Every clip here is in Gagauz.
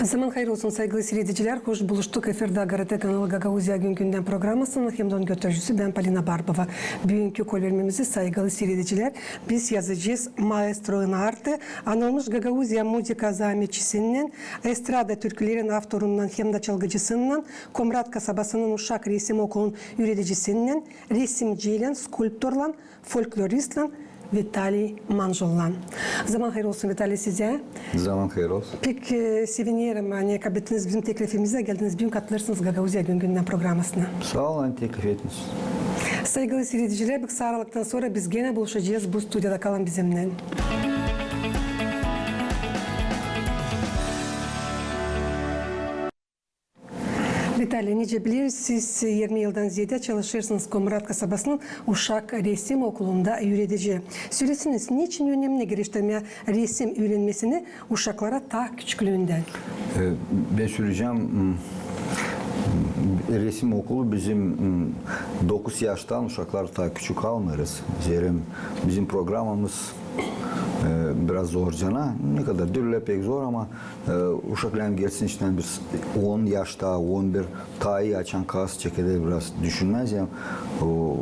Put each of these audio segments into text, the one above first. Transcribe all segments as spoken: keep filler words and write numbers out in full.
Zaman hayır olsun, saygılı siiredicilär. Hoş buluştuk. Efirdä GRT kanalı Gagauziya gün-gündän programasının hem dä onun götürücüsü bän, Polina Barbova. Büünkü kolvermemizi, saygılı siiredicilär, biz yazacez maestroyun artı, anılmış Gagauziya muzıka zaametçisinnän, estrada türkülerin avtorunnan hem dä çalgıcısınnan, Komrat kasabasının uşak resim okulun üüredicisinnän, resimciylän, skulptorlan, folkloristlän Vitaliy Manjullan. Zaman hayır olsun, Vitaliy, sizä. Zaman hayır olsun. Pek, e, sevinerim, ani kabul ettiniz bizim teklifimizi, geldiniz büünkü, katılêrsınız Gagauziya gün-gündän programasına. Saa olun, ani teklif ettiniz. Saygılı siiredicilär, bir kısa aralıktan sora biz genä buluşacez bu studiyada. Kalın bizimnän. Vitaliy, nicä bilersiniz, siz irmi yıldan zeedä çalışêrsınız Komrat kasabasının uşak resim okulunda üüredici. Söleseniz, neçin önemli geliştirmää resim üürenmesini uşaklara taa küçüklüündän? E, bän söleyecäm, m, resim okulu bizim, m, dokuz yaştan uşakları taa küçük almêêrız. Zerä bizim programamız, e, biraz zorcana, ne kadar diil ölä pek zor, ama E, uşak lääzım gelsin iştän bir s-, on yaşta, on bir, taa ii açan kas çekeder, biraz düşünmää. O,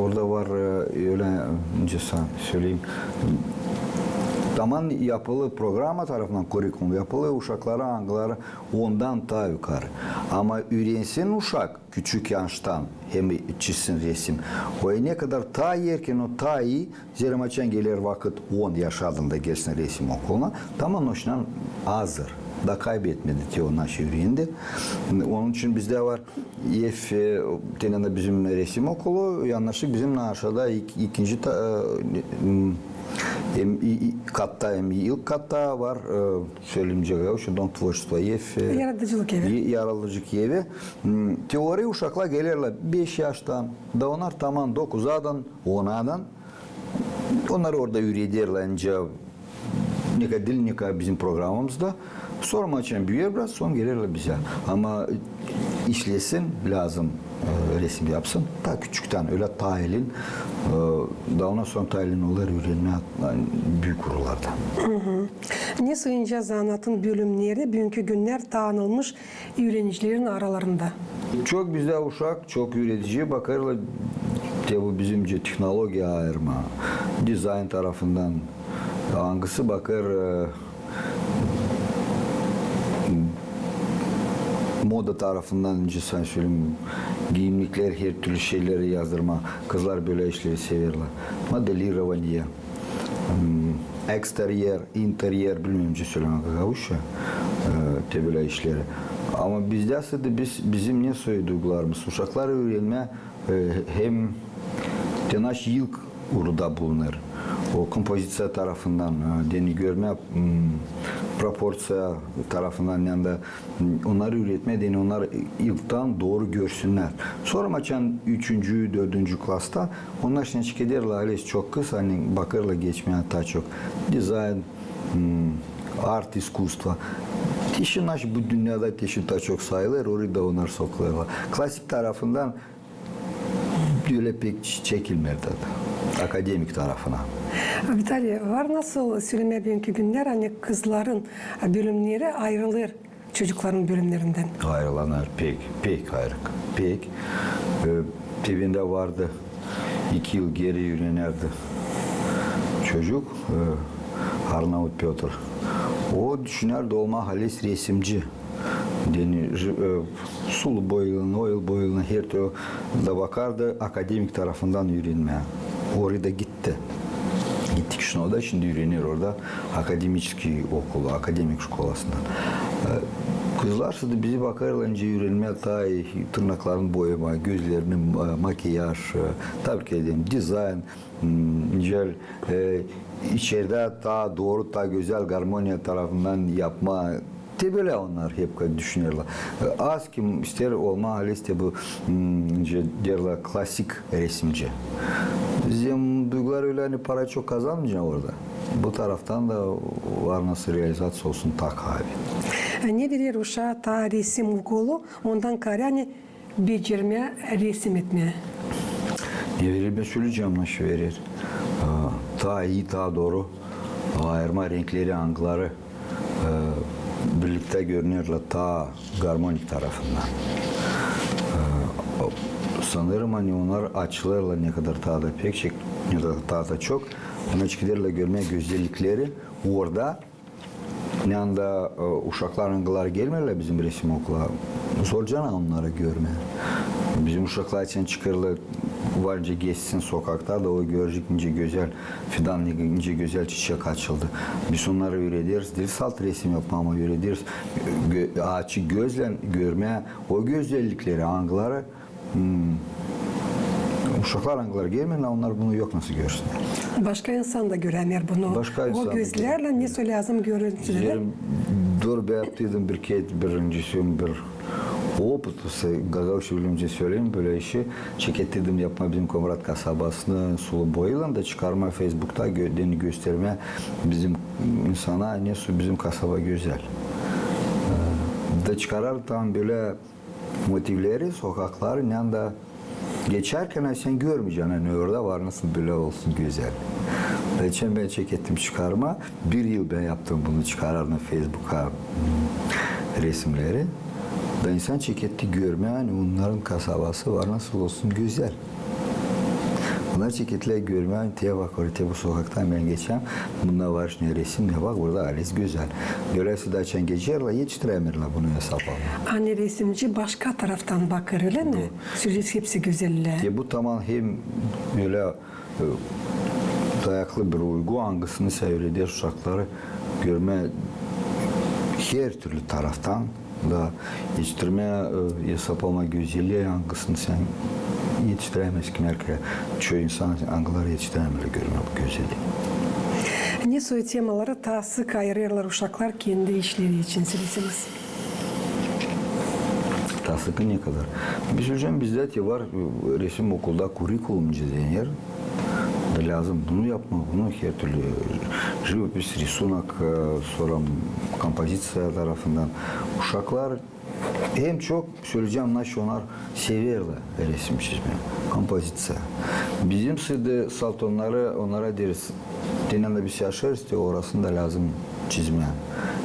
orada var, e, ölä, nicä söleyim, taman yapılı programa tarafından, kurikulum yapılı uşaklara, angıları ondan taa yukarı. Ama üürensin uşak küçük yaştan hem çizsin resim, o ne kadar taa erken, o taa ii. Zerä açan geler vakıt on yaş adında gelsin resim okuluna, taman onuştan hazır. Da kaybetmedi te, o naşey üürendi. Onun için bizdä var ev, e, te, bizim resim okulu, yanaşı bizim aşaada ik-, ikinci ta-, e, m, hem i-, i-, katta, hem ilk katta var, e, söleyim, gagauzça, dom tvorčestva, ev, e, yaradıcılık evi. Yaradıcılık evi. M, teori uşaklar gelerlär beş yaştan, da onnar taman dokuzadan, onadan. Onnarı orada üürederlär, nicä, ne kadar diil, ne kadar bizim programamızda. Sora açan büüyer biraz, sora gelerlär bizä. Ama işlesin lääzım, e, resim yapsın taa küçüktän, ölä taa elin, e, da ondan sora taa elin olêr üürenmää, ani, büük urlarda. Ne sayınca zanaatın bölümneri büünkü günnär taa anılmış üürenicilerin aralarında? Çok bizdä uşak, çok üüredici bakêrlar, te bu bizimcä tehnologiya ayırma, dizayn tarafından, angısı bakêr, e, moda tarafından, nicä söleyim, giyimniklär, hertürlü şeyleri yazdırma, kızlar bölä işleri severlär. Modelirovaniyä, m, eksteryer, interyer, bilmeerim, nicä sölemää gagauzça, e, te bölä işleri. Ama bizdä sade biz, bizim ne soy duygularımız, uşaklar üürenmää, e, hem te naş ilk uurda bulunêr. O kompozisiya tarafından, e, deyni görmää, m, proporţiya tarafından, yanda, m, onnarı üüretmää, deyni onnar ilktän dooru görsünnär. Sora açan üçüncü, dördüncü klasta, onnar şindi çekederlär, haliz çok kısa, ani bakêrlar geçmää taa çok dizayn, m, art iskusstvo. Te şindi naş bu dünnedä te şindi taa çok sayılêr, orayı da onnar sokulêrlar. Klasik tarafından ölä pek ç-, çekilmeer taa, akademik tarafına. Vitaliy, var nasıl sölemää büünkü günnär, ani kızların bölümneri ayırılêr çocukların bölümnerindän? Ayırılêr pek, pek ayırık, pek. E, te bendä vardı, iki yıl geeri üürenerdi çocuk, e, Arnaut Pötr. O düşünärdi olmaa haliz resimci. Deyni, e, sulu boyalını, oil boyalını, hertürlü da bakardı akademik tarafından üürenmää. Orayı da gitti. Gitti Kişinövda, şindi üürener orada akademiçeskiy okulu, akademik şkolasından. E, kızlar sade bizi bakêrlar, nicä üürenmää taa ii tırnaklarını boyamaa, gözlerini, e, makiyaj, e, tabii ki deyim, dizayn, m, nicä, e, içerdä taa dooru, taa gözäl garmoniya tarafından yapmaa. Te bölä onnar hep ka-, düşünerlär. E, az kim isteer olmaa haliz te bu, m, nicä deerlär, klasik resimci. Bizim duygular ölä, ani para çok kazanmayacaa orada. Bu taraftan da var nasıl realizaţiya olsun, taa kavi. E, ne verer uşaa taa resim okulu, ondan kaarä, ani becermää resim etmää? Ne verer, bän söleyecäm, naşey verer. A, taa ii, taa dooru ayırmaa renkleri, angıları, e, birliktä görünerlär taa garmonik tarafından. E, o, sanêrım, ani onnar açılêrlar ne kadar taa da pek çok, ne kadar taa da çok, onnar çıkêrlar görmää gözellikleri orada, ne anda, e, uşaklar, angıları gelmeerlär bizim resim okula, zorcana onnarı görmää. Bizim uşaklar için çıkêrlar, var nicä geçsin sokakta da o görecek nicä gözäl fidan, nicä gözäl çiçek açıldı. Biz onnarı üürederiz, diil salt resim yapmaa, ama üürederiz gö-, açık gözlän görmää o gözellikleri, angıları Hmm. Uşaklar, angıları gelmeerlär, onnar bunu yok nasıl görsünnär. Başka insan da görämeer bunu. Başka insan da görämeer. O gözlärlän ne lääzım görünsün. Deerim, dur, bän yaptıydım bir kerä, birincisi bir opıt, gagauzça bilimcä söleyim, bölä işi. Çekettiydim yapmaa bizim Komrat kasabasını sulu boyaylan da çıkarmaa Feysbukta gö-, göstermää bizim insana, ne su bizim kasaba gözäl. E, da çıkarardım bölä motivleri, sokakları, ne anda geçärkän sän görmeyecän, ani orada var nasıl bölä olsun gözäl. Geçän bän çekettim çıkarmaa, bir yıl bän yaptım bunu, çıkarardım Feysbuka, hmm, resimleri. Da insan çeketti görmää, ani onnarın kasabası var nasıl olsun gözäl. Onnar çeketlär görmää, ani te bak, orada, te bu sokaktan bän geçerim, bunda var ne resim, ne bak, burada haliz gözäl. Bölä sä açan geçerlär, etiştirämeerlär bunu esaplamaa. Ani resimci başka taraftan bakêr, ölä mi? Söleer hepsi gözäl. E, bu tamam hem ölä, e, dayaklı bir uygu, angısını sä üüreder uşakları görmää her türlü taraftan. Da etiştirmää, e, esaplamaa gözelliä, angısını sän etiştirämeersin kimär kerä. Çoyu insan, angıları etiştirämeerlär görmää bu gözelliä. Ne soy temaları taa sık ayırêrlar uşaklar kendi işleri için, söleseeniz? Taa sıkı ne kadar? Biz, hocam, bizdä te var, e, resim okulda kurrikulum nicä deer. Da lääzım bunu yapmaa, bunu her türlü, e, живопись, рисунок, e, sora kompoziţiya tarafından. Uşaklar hem çok, söleyecäm, naşey onnar severlär resim çizmää, kompoziţiya. Bizim sade salt onnarı, onnara deeriz, te ne anda biz yaşêêrız, te orasında lääzım çizmää,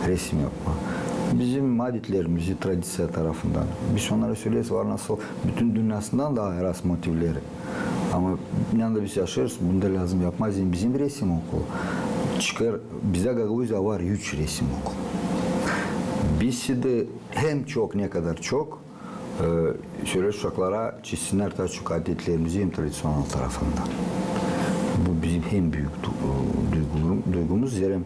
resim yapmaa. Bizim adetlerimizi, tradiţiya tarafından. Biz onnara söleeriz, var nasıl bütün dünnäsindän da ayırêrız motivleri. Ama ne anda biz yaşêêrız, bunu da lääzım yapmaa, bizim, bizim resim okulu. Çıkêr, bizdä Gagauziya var üç resim okulu. Biz sade hem çok, ne kadar çok, e, söleeriz uşaklara çizsinnär taa çok adetlerimizi hem tradiţional tarafından. Bu bizim hem büük du-, e, duygularım-, duygumuz, zerä, m,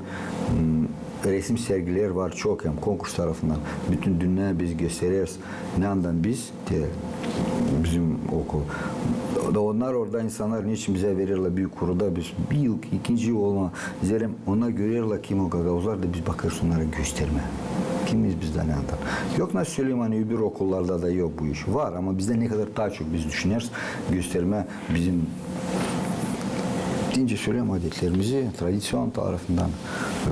resim sergileri var çok hem konkurs tarafından. Bütün dünneyä biz göstereriz, ne andan biz, te, bizim okul. Da onnar orada insannar, neçin bizä vererlär büük kuruda, biz bir yıl, ikinci yıl olma, zerä onnar görerlär, kim o gagauzlar, da biz bakêrız onnara göstermää. Kimiz biz dä ne andan. Yok nasıl söleyim, ani öbür okullarda da yok bu iş. Var, ama bizdä ne kadar taa çok biz düşüneriz göstermää bizim, deyni söleyim, adetlerimizi, tradiţion tarafından. Ee,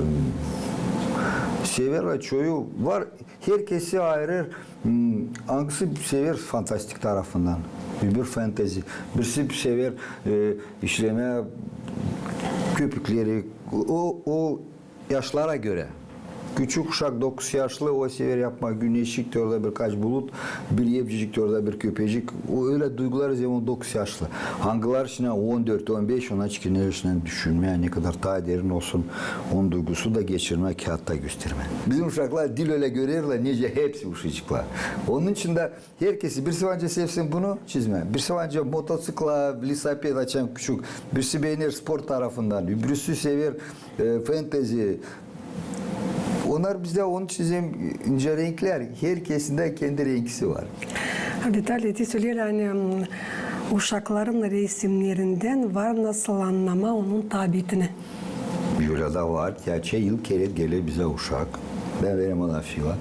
severlär çoyu, var, herkezi ayırêr, m, angısı sever fantastik tarafından, öbür fantezi, birisi sever, e, işlemää köpükleri, o, o yaşlara görä. Küçük uşak, dokuz yaşlı, o sever yapmaa güneşik, te orada birkaç bulut, bir evcicik, te orada bir köpecik. O ölä duyguları zerä dokuz yaşlı. Angıları şindi on dört, on beş, onnar çıkêrlar şindi düşünmää, ne kadar taa derin olsun, onun duygusu da geçirmää, kiyaatta göstermää. Bizim uşaklar diil ölä görerlär, nicä hepsi uşacıklar. Onun için dä herkezi, birisi var nicä sevsin bunu çizmää, birisi var nicä motoţikla, velosiped, açan küçük, birisi beener sport tarafından, öbürüsü sever, e, fantezi. Onnar bizdä, onun için hem nicä renklär, herkezin dä kendi renkisi var. Vitaliy, te söleyäydin, ani, m, uşakların resimnerindän var nasıl annamaa onun tabiatını. Ölä dä var. Geçä yıl kerä geler bizä uşak. Bän vererim ona fila.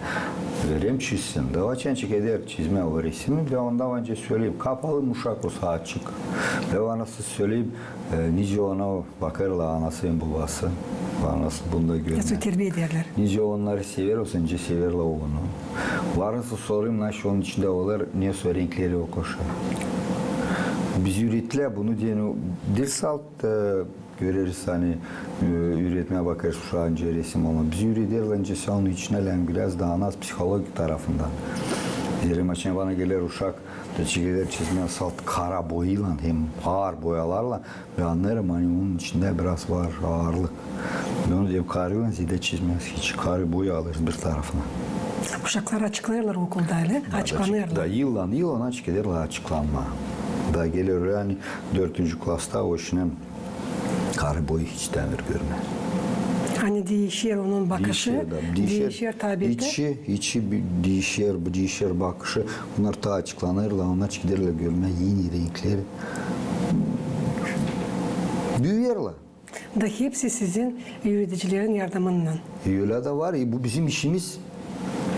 Vererim çizsin. Da açan çıkêr çizmää o resimi, bän ondan var nicä söleyim. Kapalı mı uşak, osa açık. Bän var nasıl söleyim, e, nicä ona bakêrlar anası hem bobası. Var nasıl bunu da görmää. Nasıl terbiä ederlär. Nicä onnarı sever, osa nicä severlär onu. Var nasıl sorêrım, naşey onun içindä olêr, nesoy renkleri okoşêr. Biz üürettilär bunu deyni, diil salt, e, göreriz, ani, e, üüretmää bakêrız uşaa, nicä resim olmalı. Bizi üürederlär, nicä sän onun içinä lääzım biraz taa az psihologik tarafından. Zerä açan bana geler uşak, da çekeder çizmää salt kara boyaylan, hem aar boyalarlan, bän annêêrım, ani onun içindä biraz var aarlık. Bän onu deerim, karıylan zedä çizmez hiç. Karı boya alêrız bir tarafına. Uşaklar açıklêêrlar okulda, ölä? Da açıklanêrlar. Da yıllan, yıllan açık ederlär açıklanmaa. Da geler ölä, ani dördüncü klasta o işinä karı boya hiç istämeer görmää. Ani diişer onun bakışı, diişer, da, diişer, diişer tabiatı. İçi, içi bir diişer, bu diişer bakışı. Bunnar taa açıklanêrlar, onnar açık ederlär görmää eni renkleri. Büüyerlär. Da hepsi sizin üüredicilerin yardımınnan. E, ölä dä var. E, bu bizim işimiz.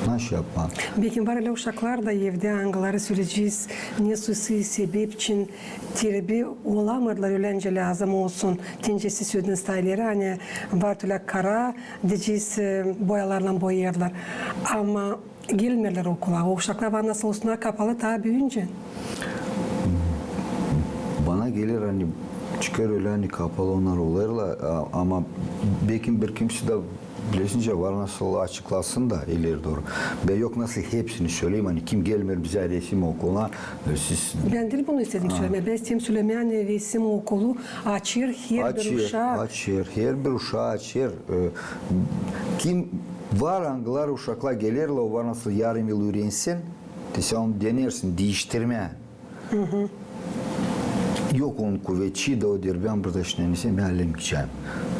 Nasıl yapmaa? Bekim var ölä uşaklar da evdä, angıları söleyecez, ne suyu sebep için terbi olamêêrlar, ölä nicä lääzım olsun. Nicä siz sölediniz taa ileri, ani var ölä kara, deyecez, e, boyalarlan boyêêrlar. Ama gelmeerlär okula. O uşaklar var nasıl olsunnar kapalı taa büüyüncä. Bana geler, ani çıkêr ölä, ani kapalı onnar olêrlar, a-, ama bekim bir kimsä dä bilesin nicä var nasıl açıklasın da ileri dooru. Bän yok nasıl hepsini söleyim, ani kim gelmeer bizä resim okuluna, e, siz... Bän diil bunu istedim sölemää. Bän istedim sölemää, ani resim okulu açêr herbir uşaa. Açêr, herbir uşaa açêr. E, kim var, angıları uşaklar gelerlär, o var nasıl yarım yıl üürensin, te sän onu denersin diiştirmää. Yok onun kuvetçii da, o deer, bän burada işleyecäm, bän alem gidecäm.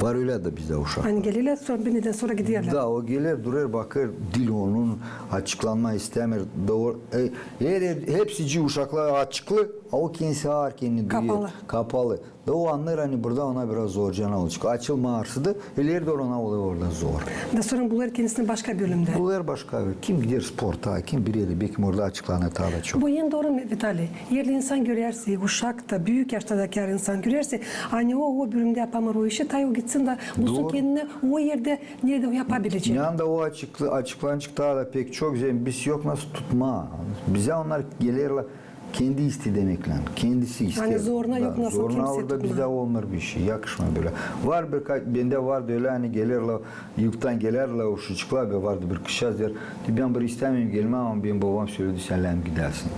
Var ölä dä bizdä uşak. Ani gelerlär, sora bir nedän sora giderlär. Da, o geler, durêr, bakêr, diil onun, açıklanmaa istämeer. Dooru, e, her, hepsicii uşaklar açıklı, a o kendisi aar kendini duyêr. Kapalı. Kapalı. Da o annêêr, ani burada ona biraz zorcana olacek. Açılmarsaydı, ileri dooru ona olêr orada zor. Da sora bulêr kendisini başka bölümdä. Bulêr başka bir. Kim gider sporta, kim bir erä, bekim orada açıklanêr taa da çok. Bu en dooru, Vitaliy. Eer insan görärsä, uşak ta, büük yaşta da kär insan görärsä, ani o, o bölümdä yapamêêr o işi, taa o gitsin da bulsun kendini o erdä, neredä o yapabilecek. Yanda o açıklı-, açıklanacek taa da pek çok, zerä biz yok nasıl tutmaa. Bizä onnar gelerlär kendi istedemeklän, kendisi isteer. Ani zoruna yok nasıl kimsey tutmaa. Zoruna orada bizdä olmêêr bir şey, yakışmêêr bölä. Var birkaç, bendä vardı ölä, ani gelerlär, yurttan gelerlär uşacıklar, vardı bir kızçaaz, deer, bän bir istämeerim gelmää, ama benim bobam söledi, sän lääzım gidäsin.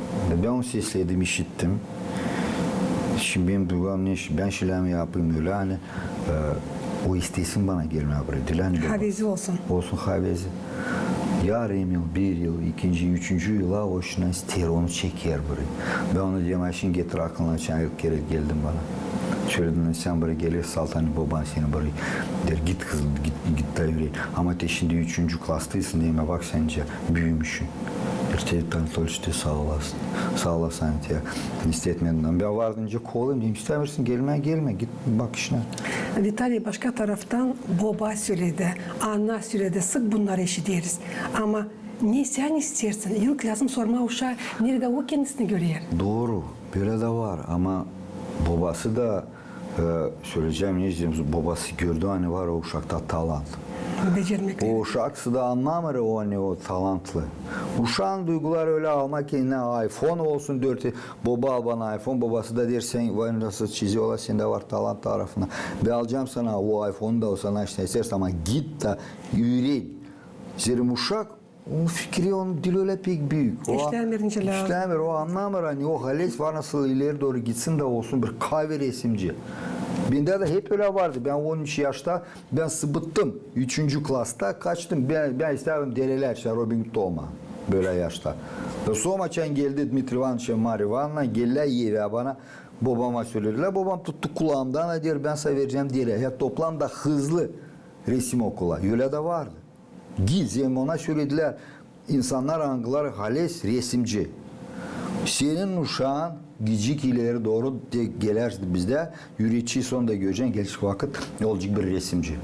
Bän onu sesledim, işittim. Şindi benim bobam ne iş, bän şiläämi yapayım ölä, ani E, o istesin bana gelmää burayı. Diil ani baba. Havezi olsun. Olsun havezi. Yarım yıl, bir yıl, ikinci, üçüncü yıla o işindän isteer, onu çeker burayı. Bän ona deerim, ay şindi getir aklına, açan ilk kerä geldin bana. Söledim, sän burayı gelersin, salt, ani boban seni burayı, deer, git kızım, git, git da üüren. Ama te şindi üçüncü klastaysın, deerim, bak sän nicä büümüşsün. Erteki Anatolç deer, saa olasın. Saa olasın, ani te istetmedin. Bän vardı nicä kolayım, deerim, istämeersin gelmää, gelmä, git bak işinä. Vitaliy, başka taraftan boba söledi, ana söledi, sık bunnarı işideriz. Ama ne sän isteersin, ilk lääzım sormaa uşaa, neredä o kendisini görer. Dooru, bölä dä var, ama bobası da E, söleyecäm, ne diyecäm, bobası gördü, ani var o uşakta talant. Becermekleri. O uşak da annamêêr, o, ani o talantlı. Uşaın duyguları ölä, almaa kendinä iPhone olsun, dört, boba, al bana iPhone, bobası da deer, sän var nasıl çiziyorlar, sendä var talant tarafına. Bän alacam sana o iPhone da, o sana ne isteersin, ama git da üüren. Zerä uşak Onun fikri, onun diil ölä pek büük. O işlämeer nicä lääzım. İşlämeer, o annamêêr, ani o hales var nasıl ileri dooru gitsin da olsun bir kavi resimci. Bendä dä hep ölä vardı. Bän on üç yaşta, bän sıbıttım. Üçüncü klasta kaçtım. Bän, bän istedim derelär, şä Robin Gud olmaa. Bölä yaşta. Da sora açan geldi Dmitriy İvanıç hem Mariya İvanovna, geldilär evä bana. Bobama söledilär. Bobam tuttu kulaamdan, deer, bän sana verecäm derä. Ya toplam da hızlı resim okula. Ölä dä vardı. Git, hem ona söledilär, insannar, angıları hales resimci. Senin uşaan gidecek ileri dooru, te gelärsä bizdä, üüredecez, onu da göreceksin, gelecek vakıt olacek bir resimci.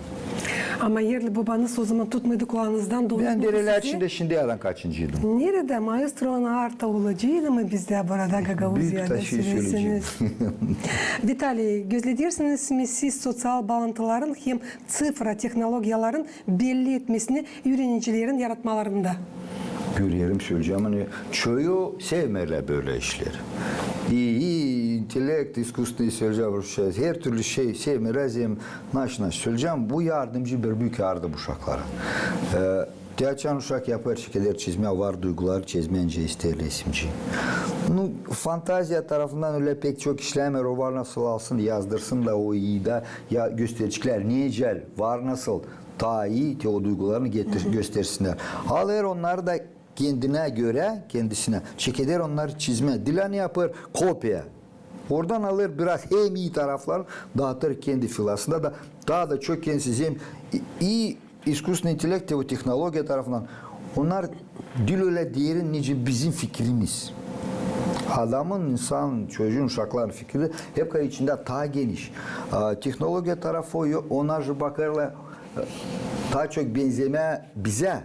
Ama erli bobanız o zaman tutmêêrdı kulaanızdan, dooru tuttu sizi. Bän derelär içindä şindiyädän kaçıncıydım. Neredä maestronun arta olaceydı mı bizdä burada Gagauziyada, söleseniz. Vitaliy, gözledersiniz mi siz soţial baalantıların hem ţifra tehnologiyaların belli etmesini üürenicilerin yaratmalarında? Görerim, söleyecäm, ani çoyu sevmeerlär bölä işleri. İi, iidir, İntellekt, iskusstvenıy, sölecäm, her türlü şey, sevmeerlär, zerä naşey-naşey. Sölecäm, bu yardımcı, bir büük yardım uşaklara. E, te açan uşak yapêr, çekeder çizmää, var duyguları, çizmää nicä isteer resimci. Nu, fantaziya tarafından ölä pek çok işlämeer, o var nasıl alsın, yazdırsın da o ii da, ya gösterecäklär, nicä, var nasıl, taa ii, te o duygularını getir-, göstersinnär. Alêr onnarı da kendinä görä, kendisinä. Çekeder onnarı çizmää. Diil ani yapêr kopiya. Oradan alêr biraz hem ii taraflarını, daatêr kendi filasında da, taa da çok kendisi hem ii iskusstvenıy intellekt, te o tehnologiya tarafından. Onnar diil ölä derin, nicä bizim fikirimiz. Adamın, insanın, çocuun, uşakların fikri hep ka içindä taa geniş. A, tehnologiya tarafı o, onnar taa bakêrlar, e, taa çok benzemää bizä.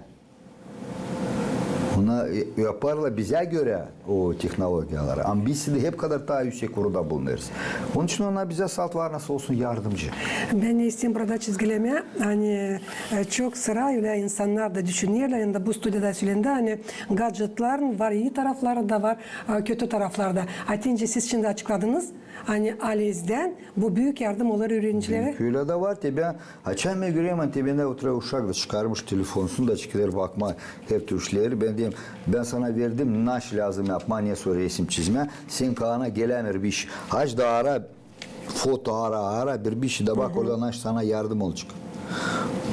Ona, e, yaparlar bizä görä o tehnologiyaları. Ama biz dä hep kadar taa üüsek uruda bulunêrız. Onun için onnar bizä salt var nasıl olsun yardımcı. Bän isteerim burada çizgilemää, ani, e, çok sıra ölä insannar da düşünerlär, hem dä bu studiyada sölendi, ani gadjetların var ii tarafları da var, e, kötü tarafları da. Ancak siz şindi açıkladınız, ani alezdän bu büük yardım olêr üürencilerä. Büük ölä dä var. Te bän açan bän görerim, ani te bendä oturêr uşak da çıkarmış telefonunu da çıkêr bakmaa her türlü işleri. Bän deerim, bän sana verdim, naşey lääzım yapmaa, ne sor resim çizmää. Senin kaana gelämeer bir iş. Aç da ara, foto ara, ara bir, bir şey da bak, orada naşey sana yardım olacek.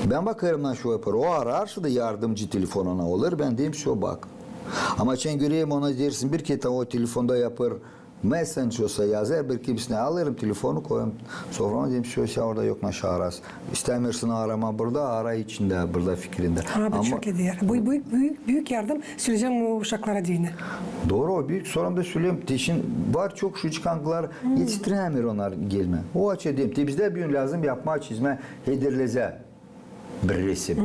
Bän bakêrım, naşey o yapêr. O arar, şindi yardımcı telefonuna olêr, bän deerim, всё, bak. Ama açan görerim, ona dersin, bir kerä o telefonda yapêr, messenger olsa yazêr, bir kimseyä alêrım telefonu, koyêrım soframa, deerim, всё, sän orada yok, naşey arasın. İstämeersin aramaa burada, ara içindä, burada fikrindä. Ama çok eder. Bu, bu büük, büük yardım, söleyecäm, o uşaklara deyni. Dooru, o büük. Sora da söleerim, te şindi var çok uşacık, angıları etiştirämeer onnar gelmää. O açan deerim, te bizdä büün lääzım yapmaa, çizmää, hederlezä bir resim.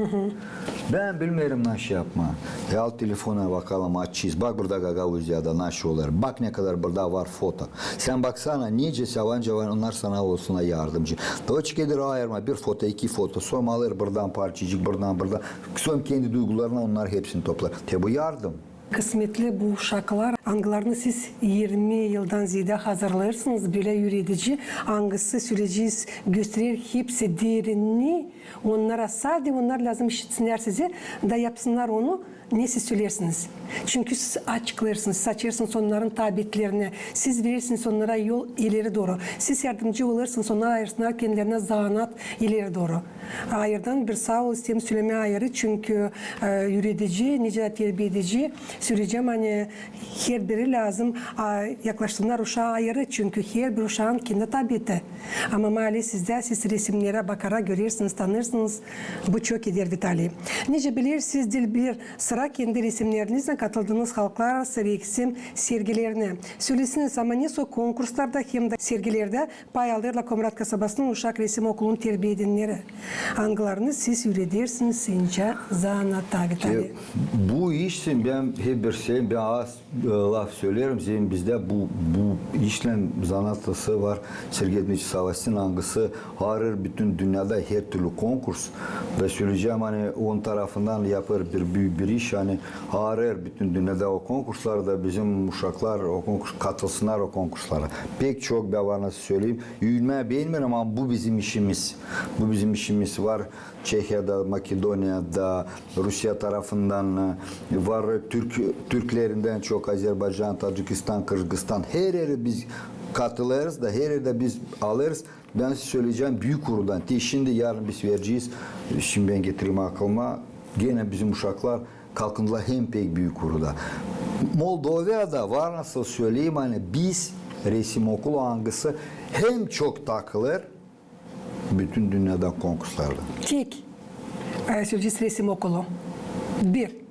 Bän bilmeerim naşey yapmaa. E, al telefonu, bakalım, aç, çiz. Bak burada Gagauziyada naşey olêr. Bak ne kadar burada var foto. Sän baksana, nicä savancı var, onnar sana olsunnar yardımcı. Da o çekeder ayırmaa bir foto, iki foto, sora alêr buradan parçacık, buradan, buradan. Sora kendi duygularına onnar hepsini toplar. Te bu yardım. Kısmetli bu uşaklar, angılarını siz irmi yıldan zeedä hazırlêêrsınız, bölä üüredici, angısı söleyecez, gösterer hepsi derinni, onnara sade, onnar lääzım işitsinnär sizi, da yapsınnar onu, ne siz söleersiniz. Çünkü siz açıklêêrsınız, siz açêrsınız onnarın tabiatlerinä, siz verersiniz onnara yol ileri dooru, siz yardımcı olêrsınız, onnar ayırsınnar kendilerinä zanaat ileri dooru. Ayırdan bir saa ol isteerim sölemää ayırı, çünkü, e, üüredici, nicä dä terbiedeci, söleyecäm, ani herbiri lääzım, a, yaklaşsınnar uşaa ayırı, çünkü herbir uşaan kendi tabiatı. Ama maali sizdä, siz resimnerä bakarak görersiniz, tanıyêrsınız, bu çok eder, Vitaliy. Nicä bilersiniz, diil bir sıra kendi resimnerinizlän katıldınız halklararası resim sergilerinä. Sölesiniz, ama ne sor konkurslarda hem dä sergilerdä pay alêrlar Komrat kasabasının uşak resim okulunun terbiä edenneri. Angılarını siz üüredersiniz sincä zanaata, Vitaliy? E, bu iş için bän hep bir şey, bän az, e, laf söleerim, zerä bizdä bu, bu işlän zanaatlısı var, Sergey Dmitriç Savastin, angısı arêêr bütün dünnedä her türlü konkurs. Da söleyecäm, ani onun tarafından yapêr bir büük bir iş, ani arêêr bütün dünnedä o konkurslarda bizim uşaklar o konkurs, katılsınnar o konkurslara. Pek çok, bän var nasıl söleyim, üütmää beenmeerim, ama bu bizim işimiz. Bu bizim işimiz var Çehiyada, Makedoniyada, Rusiya tarafından, e, var türk, türklerindän çok, Azerbaycan, Tacikistan, Kırgızstan. Her erä biz katılêrız da, her erä biz alêrız. Bän söleyecäm büük urudan. Te şindi, yarın biz verecez. Şindi bän getireyim aklıma. Genä bizim uşaklar kalkındılar hem pek büük uruda. Moldoviyada var nasıl söleyim, ani biz resim okulu, angısı hem çok takılêr bütün dünnedä konkurslarda. Tek, e, söleyecez resim okulu. Bir.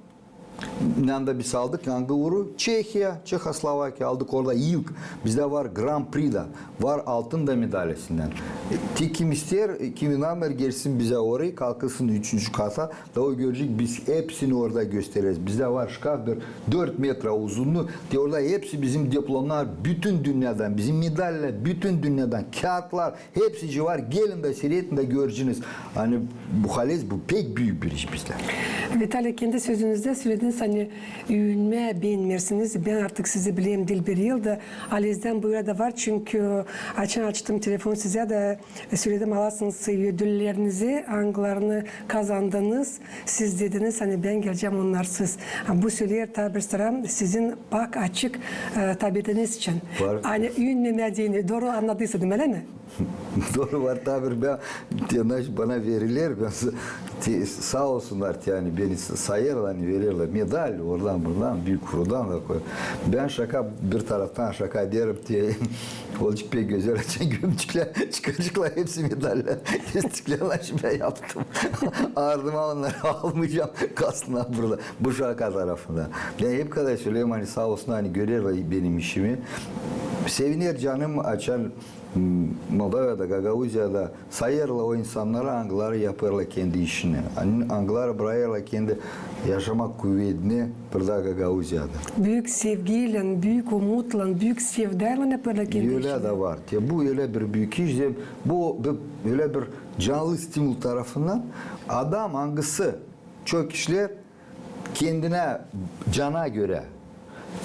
Nanda biz aldık, angı uuru? Çehiya, Çehoslovakiya, aldık orada ilk. Bizdä var Grand Prix da, var altın da medalistän. E, te kim isteer, e, kim inanmêêr, gelsin bizä orayı, kalkınsın üçüncü kata, da o görecek, biz hepsini orada göstereriz. Bizdä var şkaf bir dört metra uzunluğu, te orada hepsi bizim diplomnar bütün dünnedän, bizim medallar bütün dünnedän, kiyatlar, hepsicii var, gelin da siredin da göreceniz. Ani bu halez, bu pek büük bir iş bizdä. Vitaliy, kendi sözünüzdä sölediniz, Ani üüyünmää beenmeersiniz. Bän artık sizi bilerim diil bir yıl da, aläzdän bu yıla da var, çünkü açan açtım telefon sizä dä, söledim, alasınız ödüllerinizi, angılarını kazandınız. Siz dediniz, ani bän gelecäm onnarsız. Bu söleer taa bir sıra sizin pak açık, e, tabiatınız için. Var. Ani üüyünmemää deyni, dooru annadıysa, demäli mi? Dooru var, taa bir bän, te, bana verirlär, bän sa-, te, saa olsunnar, te, ani beni sa-, sayêrlar, ani vererlär medal, oradan, buradan, Büük Kurudan da koy. Bän şaka, bir taraftan şaka deerim, te, olacek pek gözäl, açan gömeceklär, çıkaceklar hepsi medallar, kesecekler, ani bän yaptım. Ardıma onnarı almayacam, kalsınnar burada. Bu şaka tarafında. Bän hep kadar söleerim, ani saa olsunnar, ani görerlär benim işimi. Seviner canım, açan Moldovada, Gagauziyada sayêrlar o insannarı, angıları yapêrlar kendi işini, an-, angıları brakêrlar kendi yaşamak kuvedini burada, Gagauziyada. Büük sevgiylän, büük umutlan, büük sevdaylan yapêrlar kendi işini. Ölä dä var. Ya bu ölä bir büük iş, bu, bu ölä bir canlı stimul tarafından. Adam, angısı çok işleer, kendinä, cana görä.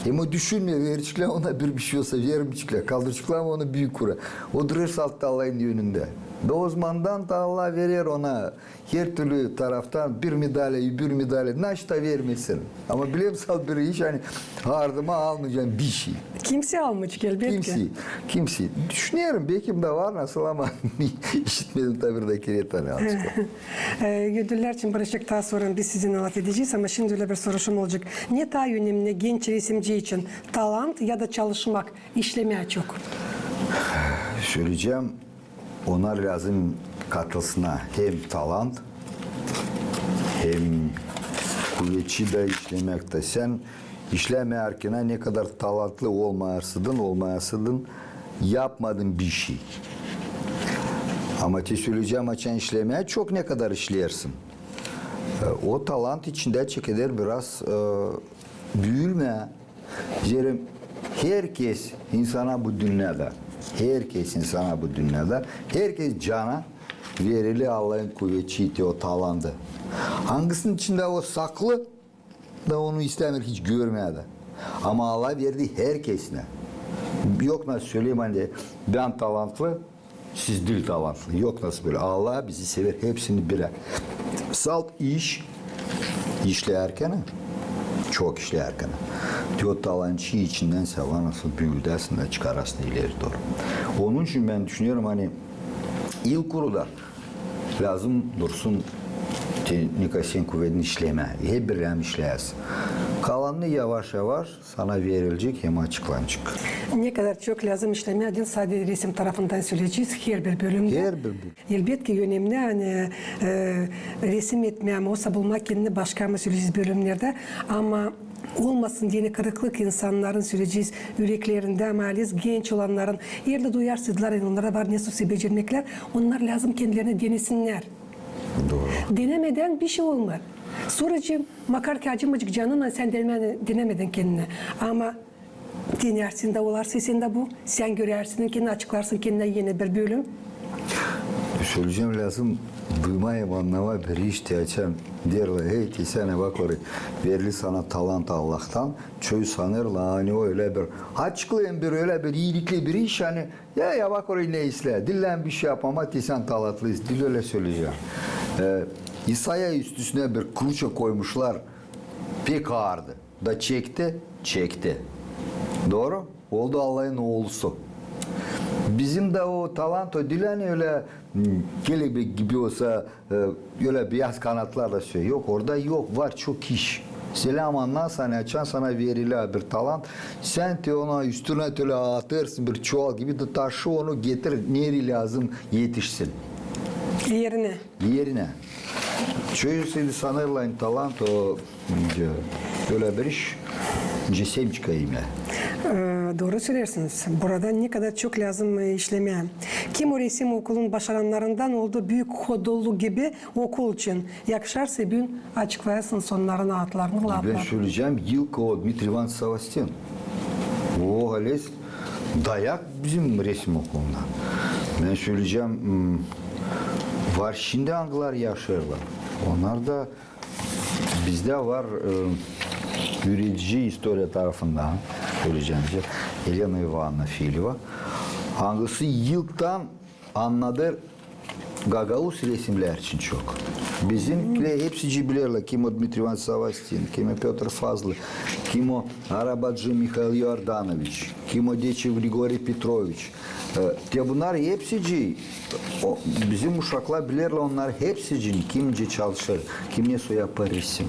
Hem o düşünmeer, vereceklär ona bir, bir şey olsa, vermeyeceklär, kaldıraceklar mı onu Büük Kura. O durêr saltta Allahın önündä. Da ozamandan da Allah verer ona her türlü taraftan bir medalä, öbür medalä, naşta vermesin. Ama bilemsal bir iş, ani ardıma almayacam bir şey. Kimsey almayacek, elbetki. Kimsey, kimsey. Düşünerim, bekim dä var nasıl, ama işitmedim taa bir dä kerä, ani alaceklar. E, ödüller için bırakacek taa sora, biz sizinnän lafedecez, ama şindi ölä bir soruşum olacek. Ne taa önemli genç resimci için, talant ya da çalışmak, işlemää çok? Söleyecäm, onnar lääzım katılsınnar hem talant, hem kuvetçi dä işlemäk tä. Sän işlemeyärkän, ne kadar talantlı olmayasıydın, olmayasıydın, yapmadın bir şey. Ama te söleyecäm, açan işlemää çok, ne kadar işleersin, e, o talant içindä çekeder biraz, e, büülmää. Zerä herkez insana bu dünnedä, herkez insana bu dünnedä, herkez cana verili Allahın kuvetçi, te o talandı. Angısının içindä o saklı, da onu istämeer hiç görmää dä. Ama Allah verdi herkesinä. Yok nasıl söleyim, ani bän talantlı, siz diil talantlı. Yok nasıl bölä. Allah bizi sever hepsini birä. Salt iş, işleyärkän, çok işleyärkän, te o talantı içindän sän var nasıl büüldäsin dä çıkarasın ileri dooru. Onun için bän düşünerim, ani ilk kuruda lääzım dursun te, ne kadar sän kuvedin işlemää. Hep birlää işleyäsin. Kalanını yavaş-yavaş sana verilecek hem açıklanacek. Ne kadar çok lääzım işlemää, diil sade resim tarafından söleyecez, herbir bölümdä. Herbir bölüm. Elbetki, önemli, ani, e, resim etmää mi, osa bulmak kendini başka mı, söleyecez bölümnerdä. Ama olmasın deyni kırıklık insannarın, söleyecez, üreklerindä, ama aläz genç olannarın, eer dä duyarsaydılar, ani onnarda var ne sosä becermeklär, onnar lääzım kendilerini denesinnär. Dooru. Denemedän bir şey olmêêr. Sora, makar ki acımacık canınnan sän denemedän, denemedän kendini. Ama denärsin dä, olarsa sendä bu, sän görärsin kendini, açıklarsın kendinä eni bir bölüm. Söleyecäm, lääzım duymaa hem annamaa bir iş, te açan deerlär, hey, te sän, bak orayı, verili sana talant Allahtan, çoyu sanêrlar, ani o ölä bir, açıklayın bir, ölä bir iilikli bir iş, ani ya, ya bak orayı ne islää. Diil lääzım bir şey yapmaa, te sän talantlı, diil ölä söleyecäm. E, İsaya üstüsünä bir kruça koymuşlar. Pek aardı. Da çekti, çekti. Dooru? Oldu Allahın oolusu. Bizim dä o talant o diil, ani ölä, m, kelebek gibi osa, e, ölä beyaz kanatlarla sö-, yok, orada yok, var çok iş. Selam annarsan, açan sana verili bir talant, sän te ona üstünä te ölä atêrsın bir çuval gibi, da taşı onu getir, nereyi lääzım etişsin. Erinä. Erinä. Çoyu sanêrlar, ani talant o, nicä, ölä bir iş, nicä semçika imää. E, dooru söleersiniz. Burada ne kadar çok lääzım, e, işlemää. Kim o resim okulun başarannarından oldu Büük Hodollu gibi okul için? Yakışarsa büün açıklayasınız onnarın adlarını, bän laflar. Söleyecäm, ilk o Dmitriy İvanoviç Savastyan. O, aläz dayak bizim resim okulunda. Bän söleyecäm, m, var şindi angıları yaşêêrlar. Onnar da bizdä var, e, üüredici istoriya tarafından, sölecäm, Elena İvanovna Fileva, angısı ilktan annadır gagauz resimnär için çok. Bizimkilär hepsicii bilerlär, kim o Dmitriy İvanoviç Savastin, kim o Pötr Fazlı, kim o Arabacı Mihail İordanoviç, kim o Deçev Grigoriy Petroviç. E, te bunnar hepsicii, o, bizim uşaklar bilerlär, onnar hepsicii, kim nicä çalışêr, kim nesoy yapêr resim.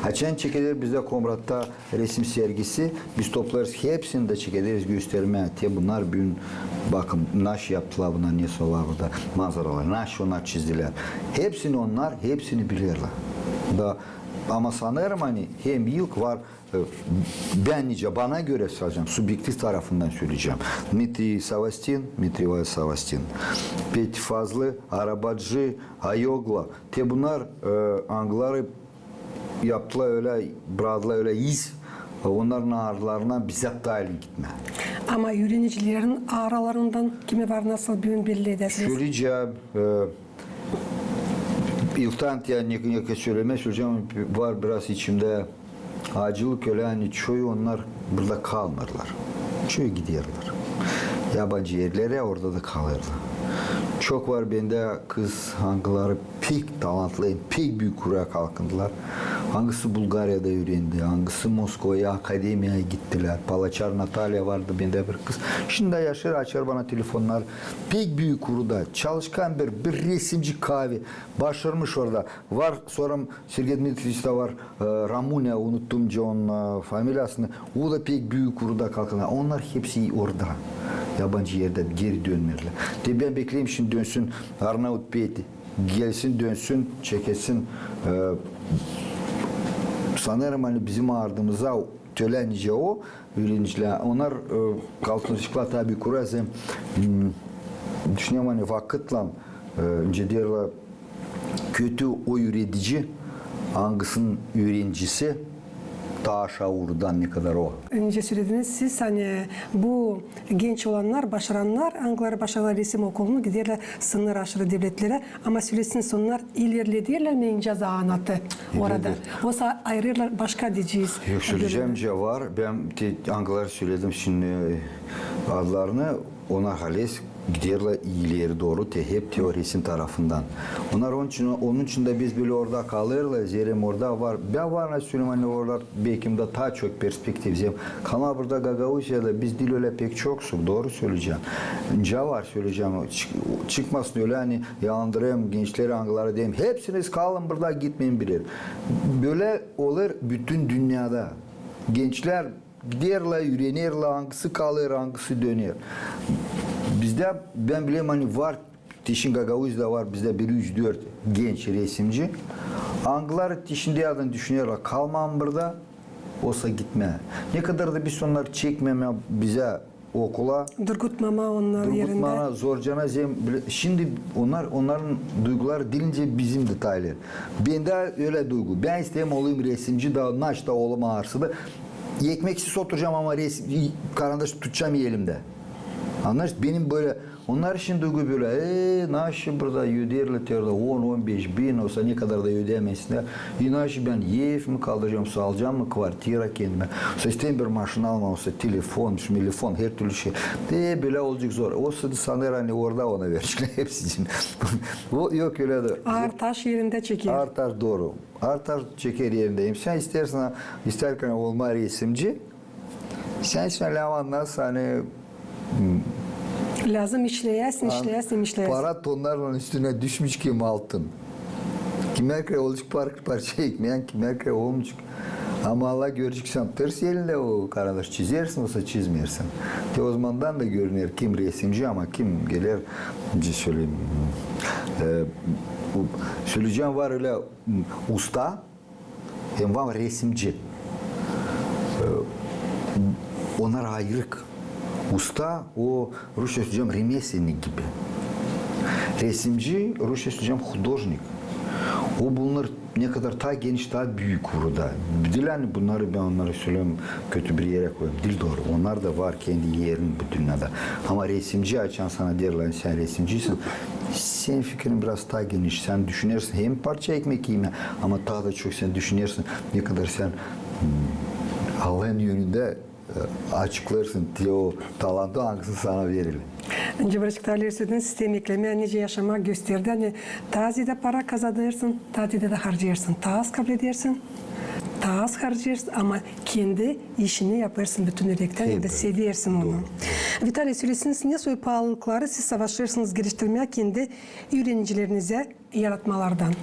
Açan çekeder bizdä Komratta resim sergisi, biz toplêêrız hepsini dä çekederiz göstermää. Te bunnar büün, bakın, naşey yaptılar bunnar, nesoy var burada, manzaralar, naşey onnar çizdilär. Hepsini onnar, hepsini bilerlär. Da, ama sanêrım, ani hem ilk var, e, bän nicä, bana görä sölecäm, subyektiv tarafından sölecäm. Dmitriy Savastin, Dmitriy İvanoviç Savastin, Pötr Fazlı, Arabacı, Ayogla. Te bunnar, e, angıları yaptılar ölä, braktılar ölä iz, e, onnarın aralarından bizä taa ilin gitmää. Ama üürenicilerin aralarından kimi var, nasıl büün belli edärsiniz? Sölecäm, e, ilktan ya ne, ne sölemää, sölecäm, var biraz içimdä acılık, ölä, ani çoyu onnar burada kalmêêrlar. Çoyu giderlär. Yabancı erlerä, orada da kalêrlar. Çok var bendä kız, angıları pek talantlı, pek büük uura kalkındılar. Angısı Bulgariyada üürendi, angısı Moskvaya akademiyaya gittilär. Palaçar Natalya vardı bendä bir kız. Şindi dä yaşêêr, açêr bana telefonnar. Pek büük uurda, çalışkan bir, bir resimci, kaavi. Başarmış orada. Var, sora Sergey Dmitriç da var, e, Ramunya, unuttum nicä onun, e, familiyasını. O da pek büük uurda kalkındı. Onnar hepsi orada. Yabancı erdä geeri dönmeerlär. Te bän bekleerim şindi dönsün Arnaut Peti. Gelsin, dönsün, çekesin. E, sanêrım, ani bizim ardımıza tölä nicä o, üürenicilär, onnar, e, kalkınaceklar taa büük uura, zerä, m, düşünerim, ani vakıtlan, e, nicä deerlär, kötü o üüredici, angısının üürenicisi taa aşaa uurdan, ne kadar o. Öncä sölediniz siz, ani bu genç olannar, başarannar, angıları başarêrlar resim okulunu, giderlär sınır aşırı devletlerä. Ama sölesin, onnar ilerlederlär mi nicä zanaatı orada? İlerleder. Osa ayırêrlar başka, deyecez. Yok, sölecäm, nicä var. Bän te angıları söledim şindi adlarını, onnar halizdä giderlär ileri dooru, te hep te o resim tarafından. Onnar onun için, onun için dä biz bölä orada kalêrlar, zerä orada var. Bän var, nasıl söleyim, ani orada bekim dä taa çok perspektiv. Zerä kalmaa burada Gagauziyada biz diil ölä pek çoksuk, dooru söleyecäm. Nicä var, söleyecäm, çık-, çıkmasın ölä, ani yandırêrım gençleri, angıları deerim, hepsiniz kalın burada, gitmeyin bir erä. Bölä olêr bütün dünnedä. Gençlär giderlär, üürenerlär, angısı kalêr, angısı döner. Bizdä, bän bilerim, ani var, te şindi Gagauziyada var bizdä bir üç-dört genç resimci. Angıları te şindiyädän düşünerlär kalmaa burada, osa gitmää. Ne kadar da biz onnarı çekmemää bizä okula. Durgutmamaa onnarı erindä. Durgutmamaa zorcana zerä, şindi onnar, onnarın duyguları diil nicä bizim dä taa ileri. Bendä ölä duygu. Bän isteerim olayım resimci da, naşey da olayım arsıda. Ekmeksiz oturacam, ama resim, karandaş tutacam elimdä. Annêêrsın, benim bölä, onnar için duygu bölä, e, naşey burada öderlär, te orada on, on beş bin, osa ne kadar da ödämesin. İnaş bän ev mi kaldıracam, osa alacam mı kvartira kendimä. Osa isteerim bir maşina almaa, osa telefon, şu telefon, her türlü şey. E, bölä olacek zor. Osa da sanêr, ani orada ona verecekler hepsini. O, yok, ölä dä. Aar taş erindä çeker. Aar taş, dooru. Aar taş çeker erindä. Hem sän isteersin, isteerkän olmaa resimci, sän, sän lääzım, ani, m, lääzım işleyäsin, işleyäsin, işleyäsin. Para tonnarlan üstünä düşmüş kim altın. Kimärkerä olacek par-, parça ekmeen, kimärkerä olmayacek. Ama Allah görecek, sän tırs elindä o karandaş çizersin, osa çizmeersin. Te ozamandan da görüner, kim resimci, ama kim geler, nicä söleyim, e, bu, söleyecäm, var ölä, m, usta, hem var resimci. E, onnar ayırık. Usta, o, rusça söleyecäm, ремесленник gibi. Resimci, rusça söleyecäm, художник. O bulunêr ne kadar taa geniş, taa büük uurda. Diil ani bunnarı, bän onnarı söleyim, kötü bir erä koyayım. Diil, dooru. Onnar da var kendi erini bu dünnedä. Ama resimci, açan sana deerlär, sän resimcisin, senin fikirin biraz taa geniş. Sän düşünersin hem parça ekmek iimää, ama taa da çok sän düşünersin, ne kadar sän, m, Allahın önündä e, açıklêêrsın te o talantı, angısı sana verildi. Öncä birazcık taa ileri sürdüünüz sistemi eklemää, nicä yaşamaa gösterdi. Ani taa zeedä para kazanêrsın, taa zeedä dä harcêêrsın. Taa az kabul edersin, taa az harcêêrsın, ama kendi işini yapêrsın bütün ürektän, ya da seversin onu. Vitaliy, sölesin, ne soy paalılıkları siz savaşêrsınız geliştirmää kendi üürenicilerinizä yaratmalardan?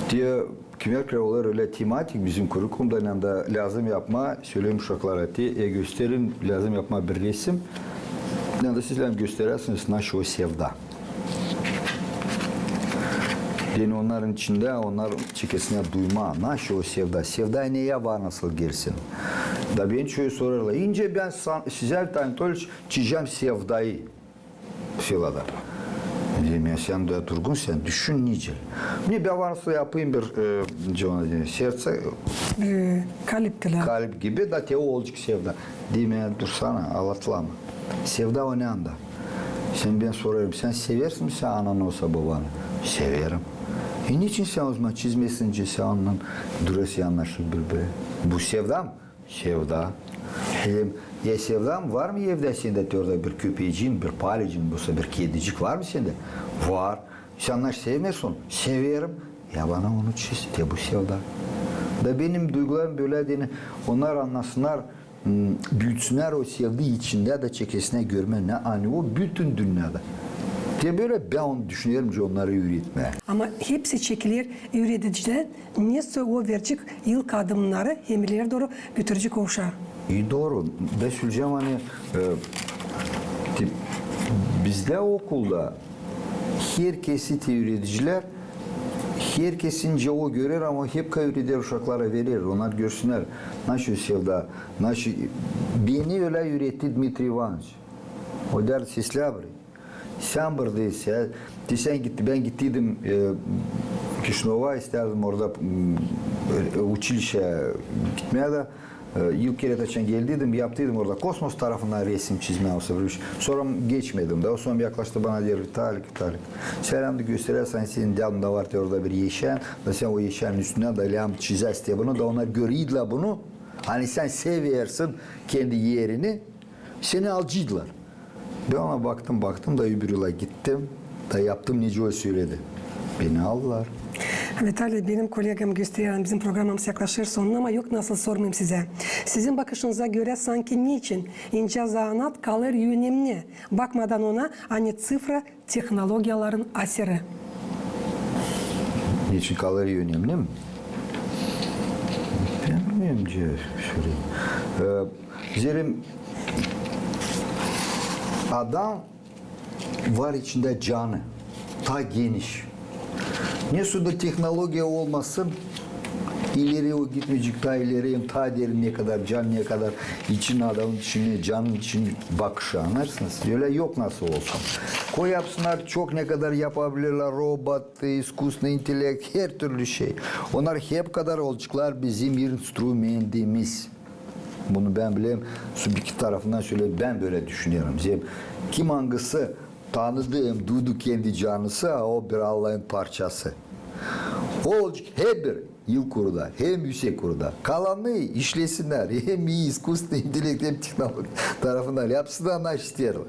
Te kimär krallar ölä tematik bizim kurikulumda, ani lääzım yapmaa, söleyim uşaklara, te e gösterin, lääzım yapmaa bir resim, ani siz lääzım gösteräsiniz naşo sevda. Deyni onnarın içindä, onnar çekesinä duymaa naşo sevda. Sevda neyä var nasıl gelsin? Da beni çoyu sorêrlar, nicä bän sizä, Vitaliy Anatolyeviç, çizecäm sevdayı. Filada. Deerim, ya sän dä durgun, sän düşün nicä. Ne, bän var nasıl yapayım bir, e, nicä ona deer, sertse, e, kalp gibi, da te o olacek sevda. Deerim, ya dursana, alatlama. Sevda o ne anda? Sän, bän sorêrım, sän seversin mi sän ananı osa babanı? Severim. E neçin sän ozaman çizmesin nicä sän onunnan durêrsın yanaşı bir-birä? Bu sevda mı? Sevda. Hem ya sevda mı, var mı evdä sendä te orada bir köpecin, bir palicin, osa bir kedicik var mı sendä? Var. Sän naşey sevmeersin? Severim. Ya bana onu çiz, te bu sevda. Da benim duygularım bölä deyni, onnar annasınnar, m, büütsünnär o sevda içindä da çekesinä görmää, ani o bütün dünnedä. Te bölä bän onu düşünerim, onnarı üüretmää. Ama hepsi çekiler üüredicilär, nesoy o verecek ilk adımnarı hem ileri dooru götürecek o uşaa. E, dooru. Bän söleyecäm, ani, e, te, bizdä okulda herkezi te üüredicilär, herkezi nicä o görer, ama hep kaa üüreder uşaklara, verer, onnar görsünnär, naşo sevda, naşo, beni ölä üüretti Dmitriy İvanıç. O deer, seslää burayı. Sän buradaysın, ya. Te sän git, bän gittiydim, e, Kişinöva, istärdim orada, m, e, uçilişä gitmää dä. E, ilk kerä açan geldiydim, yaptıydım orada kosmos tarafından resim çizmää, o sefer. Sora geçmedim dä. O sora yaklaştı bana, deer, Vitaliy, Vitaliy, sän lääzım gösterersin, senin dädunda var te orada bir eşän, da sän o eşänin üstündä da lääzım çizäsin te bunu, da onnar gördülär bunu, ani sän seversin kendi erini, seni alaceydılar. Bän ona baktım, baktım da öbür yıla gittim da yaptım nicä o söledi. Beni aldılar. Vitaliy, benim kollegam gösterer, bizim programamız yaklaşêr sonuna, ama yok nasıl sormayım sizä. Sizin bakışınıza görä, sanki neçin incä zanaat kalêr önemni, bakmadan ona, ani ţifra tehnologiyaların aseri? Neçin kalêr önemni mi? Bän bilmeerim, cevap vereyim. E, Zerä adam var içindä canı, taa geniş. Nesoy da tehnologiya olmasın, ileri o gitmeyecek taa ileri, hem taa derin ne kadar, can ne kadar için, adamın için, canın için bakışı, annêêrsınız? Ölä yok nasıl olsun. Koy yapsınnar, çok ne kadar yapabilirlär, robot, isküstvennıy intellekt, hertürlü şey. Onnar hep kadar olaceklar bizim instrumendimiz. Bunu bän bileyim, subektiv tarafından söleyim, bän bölä düşünerim. Zerä kim angısı tanıdı hem duydu kendi canısı, a o bir Allahın parçası. O olacek hep bir yılkuru da, hem üüsek kuru da. Kalanı işlesinnär, hem ii isküstvennıy intellekt, hem tehnologiya tarafından yapsınnar, naşey isteerlär.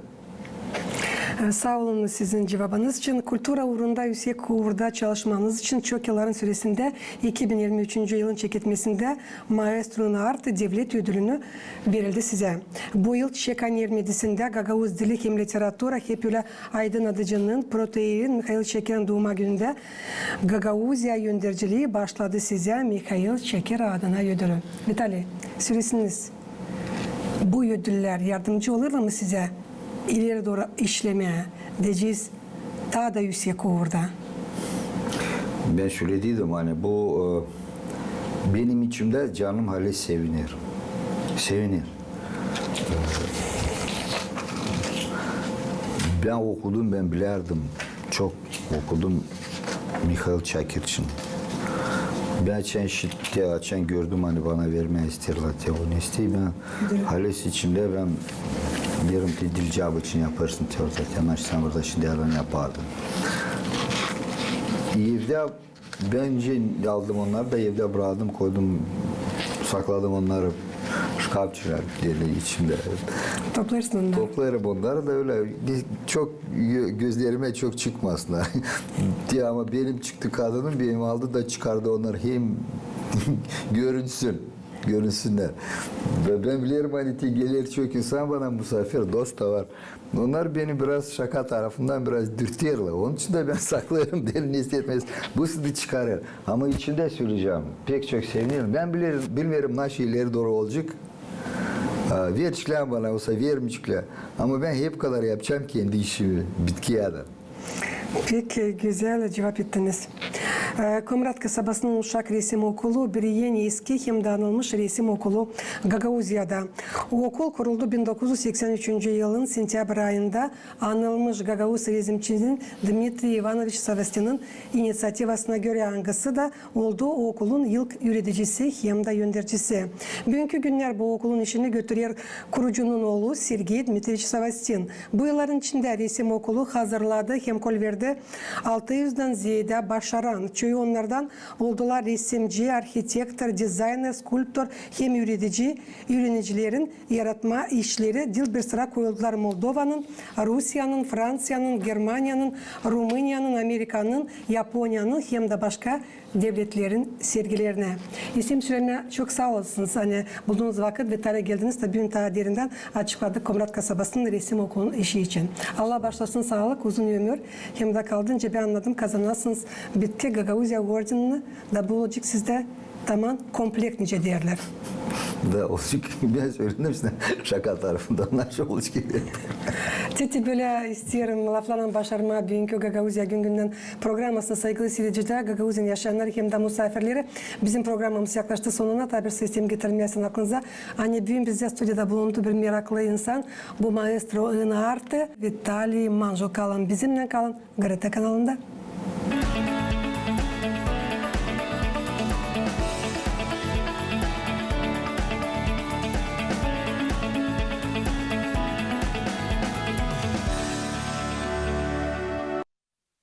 Saa olun sizin cuvabınız için. Kultura uurunda, üüsek uurda çalışmanız için çok yılların süresindä, iki bin irmi üçüncü yılın çeketmesindä Maestro in Arte devlet ödülünü verildi sizä. Bu yıl Çek Anermedisindä gagauz dili hem literatura hep ölä aydın-adıcının, protoiereyin Mihail Çekerin duuma günündä Gagauziyayı önderciliin başladı sizä Mihail Çeker adına ödülü. Vitaliy, sölesin, bu ödüllär yardımcı olêrlar mı sizä ileri dooru işlemää, deyecez, taa da üüsek uurda? Bän sölediydim, ani bu, e, benim içimdä canım hali seviner. Seviner. E, bän okudum, bän bilärdim, çok okudum Mihail Çakir için. Bän açan işittim, açan gördüm, ani bana vermää isteerlär te o nestey, bän hali içimdä bän deerim, te diil caba için yapêrsın te orada, te naşey sän burada şindi adam yapardın. Evdä Bän öncä aldım onnarı da evdä braktum, koydum, sakladım onnarı şkafçığa, dedim, içindä. Toplêêrsın onnarı. Toplêêrım onnarı da ölä, çok gö-, gözlerimä çok çıkmasınnar. Diil, ama benim çıktı kadıным, benim aldı da çıkardı onnarı hem görünsün, görünsünnär. Bän, bän bilerim, ani te geler çok insan bana musaafir, dost da var. Onnar beni biraz şaka tarafından biraz dürterlär. Onun için dä bän saklêêrım, derim, ne isteerseniz. Bu sizi çıkarêr. Ama içindä söleyecäm. Pek çok sevinerim. Bän bilerim, bilmeerim, nasıl ileri dooru olacek. A, verecekler bana, osa vermeyecekler. Ama bän hep kadar yapacam kendi işimi. Bitki yadan. Pek gözäl cuvap ettiniz. E, Komrat kasabasının uşak resim okulu bir en eski hem dä anılmış resim okulu Gagauziyada. O okul kuruldu bin dokuz üz seksän üçüncü yılın sentäbr ayında anılmış gagauz resimcinin Dmitriy İvanoviç Savastinin iniţiativasına görä, angısı da oldu o okulun ilk üüredicisi hem dä öndercisi. Büünkü günnär bu okulun işini götürer kurucunun oolu Sergey Dmitriyeviç Savastin. Bu yılların içindä resim okulu hazırladı hem kolverdi altı üzdän zeedä başaran. Çoyu onnardan oldular resimci, arhitektor, dizayner, skulptor hem üüredici. Üürenicilerin yaratma işleri diil bir sıra koyuldular Moldovanın, Rusiyanın, Franţiyanın, Germaniyanın, Rumıniyanın, Amerikanın, Yaponiyanın hem dä başka devletlerin sergilerinä. Esim Süleyman, çok saa olasınız, ani bulduunuz vakıt, Vitaliya, geldiniz da büün taa derindän açıkladık Komrat kasabasının resim okulunun işi için. Allah baaşlasın, saalık, uzun ömür hem dä kaldınca, bän annadım, kazanasınız Bitki Gagauziya ordenini da bu olacek sizdä taman komplekt, nicä deerlär. Da olsun ki, bän söledim sizdä şaka tarafından, nasıl olsun ki. Te, te bölä isteerim laflarlan başarmaa büünkü Gagauziya gün-gündän programasını, saygılı siiredicilär. Gagauziyanın yaşayannarı hem dä musaafirleri, bizim programamız yaklaştı sonuna. Taa bir isteerim getirmää aklınıza, ani büün bizdä studiyada bulundu bir meraklı insan, bu maestro ıını artı Vitaliy Manjul. Kalın bizimnän, kalın GRT kanalında.